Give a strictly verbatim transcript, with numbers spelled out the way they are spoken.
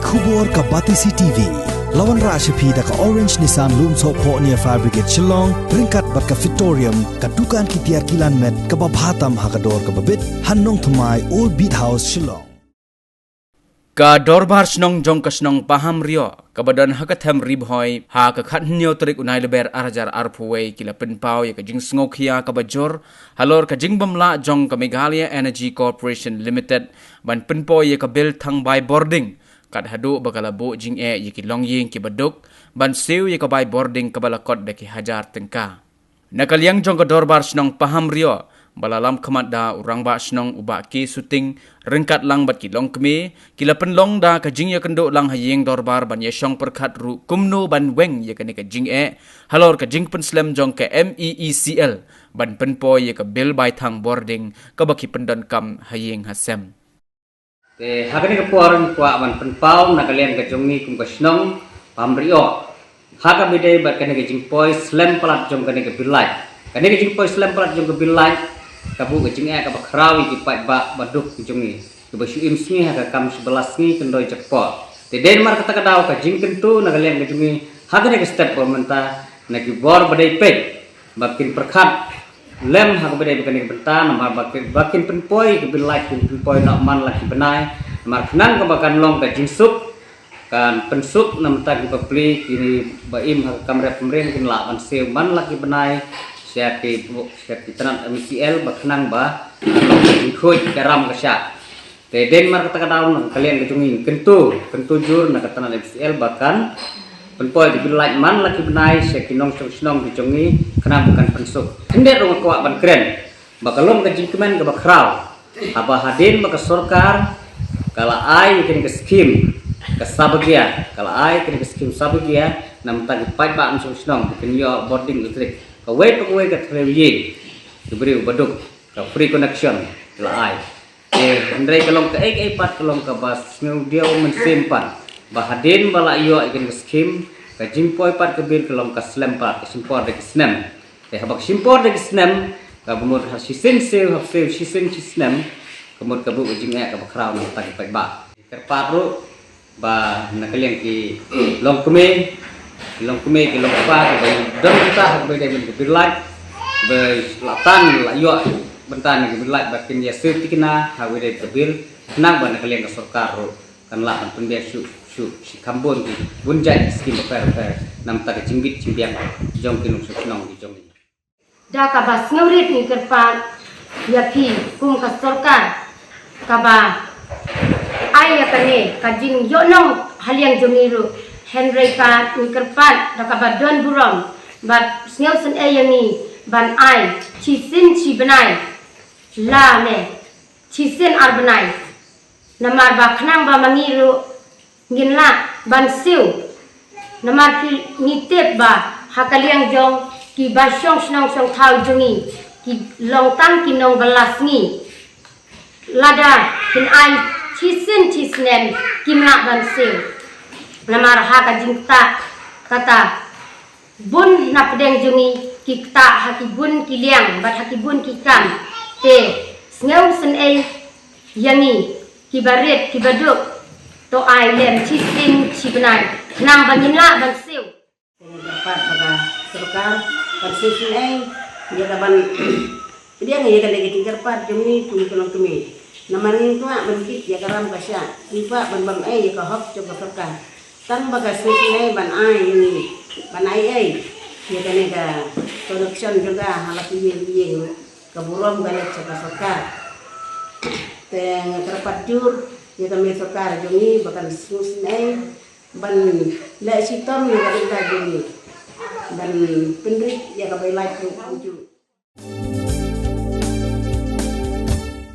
Khubor ka Batesi T V. La wanrah sha phi da ka Orange Nissan Lumsohphoh near Fire Brigade Shillong, ryngkat bad ka Fitorium, ka dukan ki tiar kilan met kaba bha tam ha ka dor kaba bit, ha Nongthymmai, Old Beat House, Shillong. Ka Dorbar Shnong jong ka shnong Pahamrioh, kaba don ha ka them Ri Bhoi, ha ka khathynñiew tarik u Nailaber ar hajar arphew wei, ki la pynpaw ïa ka jingsngewkhia kaba jur halor ka jingbymlah jong ka Meghalaya Energy Corporation Limited ban pynpoi ïa ka bill thang bai bording, kat haduh ba ka la buh jingeh ïa ki longïing kiba duk ban siew ïa ka bai bording kaba la kot da ki hajar tyngka. Na ka liang jong ka Dorbar Shnong Pahamrioh, ba la lam khmat da u Rangbah Shnong u Bah K Suting, ryngkat lang bad ki longkmie, ki la pynlong da ka jingïakynduh lang ha ïing dorbar ban ïashong pyrkhat ruh kumno ban weng ïa kane ka jingeh halor ka jingpynslem jong ka M E E C L ban pynpoi ïa ka bill bai thang bording kaba ki pyndonkam ha ïing ha sem. Te ha kane ka por ngi kwah ban pynpaw na ka liang ka jong ngi kum ka shnong Pahamrioh, ha kaba ïadei bad kane ka jingpoi slem palat jong kane ka bill light. Kane ka jingpoi slem palat jong ka bill light ka buh ka jingeh kaba khraw ïa ki paidbah ba duk ki jong ngi, kiba shu im sngi ha ka kam shu bylla sngi kyndoi jakpoh. Te dei namar kata ka daw ka jingkyntu na ka liang ka jong ngi ha kane ka step ba mynta, na ki bor ba dei peit ba kin pyrkhat lem ha kaba dei ba kane ka bynta, namar ba kin, ba kin pynpoi ka bill light, kin pynpoi noh man la ki bnai, namar khnang kaba kan long ka jingsuk, kan pynsuk na bynta ki bapli, kine ba im ha ka kamra pynriang kin lah ban siew man la ki bnai sha ki, sha ki tnat M E C L, ba khnang ba kan long ka jingkhuid ka ram ka shah. Te dei namar kata ka daw na ka liang ka jong ngi kyntu, kyntu jur na ka tnat M E C L ba kan pynpoi ka bill light man la ki bnai sha ki nongshong shnong ki jong ngi, khnang ba kan pynsuk. Khyndiat ruh nga kwah ban kren ba ka long ka jingkmen kaba khraw haba hadien ba ka sorkar ka la ai kane ka skim ka Sabgia, ka la ai kane ka skim Sabgia na bynta ki paidbah nongshong shnong ba kin ïoh bording elektrik. Kawei pa kawei ka three ïing, ki briew ba duk, ka free connection la ai. Te hynrei ka long kaei kaei pat ka long kaba sngewdiaw mynsiem pat ba hadien ba la ïoh ïa kane ka skim, ka jingpoi pat ka bill ka long ka slem pat, ka shim por da ki snem. Te haba ka shim por da ki snem, kaba mut ha shisien siew, ha shisien shisnem, ka mut ka buh ka jingeh kaba khraw na ka bynta ki paidbah. Kyrpad ruh ba na ka liang ki longkmie, ki longkmie, ki longkpa, kiba don bynta ha kaba ïadei bad ka bill light, ba la tan la ïoh bynta na ka bill light, ba kin ïa siew thikna ha kaba ïadei bad ka bill, khnang ba na ka liang ka sorkar ruh kan lah ban pynbiang shuh shuh shi kham bun ki bun jait ki skim bapher bapher na bynta ka jingbit jingbiang jong ki nongshong shnong ki jong ngi. Da kaba sngewrit ngi kyrpad ïa phi kum ka sorkar kaba ai ïa kane ka jingïohnong ha liang jong ngi ruh, hynrei pat ngi kyrpad da kaba don burom bad sngewsynei ïa ngi ban ai shisien shi bnai la ne shisien ar bnai. Namar ba khnang ba ma ngi ruh ngin lah ban siew. Namar ki ngi tip ba ha ka liang jong kiba shong shnong shong thaw jong ngi, ki long tang ki nongbylla sngi. Lada kin ai shisien shisnem kim lah ban siew. Namar ha ka jingktah kata bun na pdeng jong ngi ki ktah ha ki bun ki liang bad ha ki bun ki kam. Te sngewsynei ïa ngi kiba rit kiba duk, to ai lem shisien shi bnai khnang ba ngin lah ban siew. Te ngi kyrpad ba ka sorkar kan shisien ei ïa ka ban pdiang ïa kane ka jingkyrpad jong ngi kum ki longkmie. Namar ngim kwah ban kit ïa ka ram ka shah, ngim kwah ban bam ei ïa ka hok jong ka sorkar. Tang ba ka shisien ei ban ai ïa ngi, ban ai ei ïa kane ka connection jong ka ha la ki ïing ïing, ka burom ka leit sha ka sorkar. Te nga kyrpad jur ïa ka sorkar jong ngi ba kan shisien ei ban leh shitom ïa ka bynta jong ngi, ban pynrit ïa ka bill light ruh.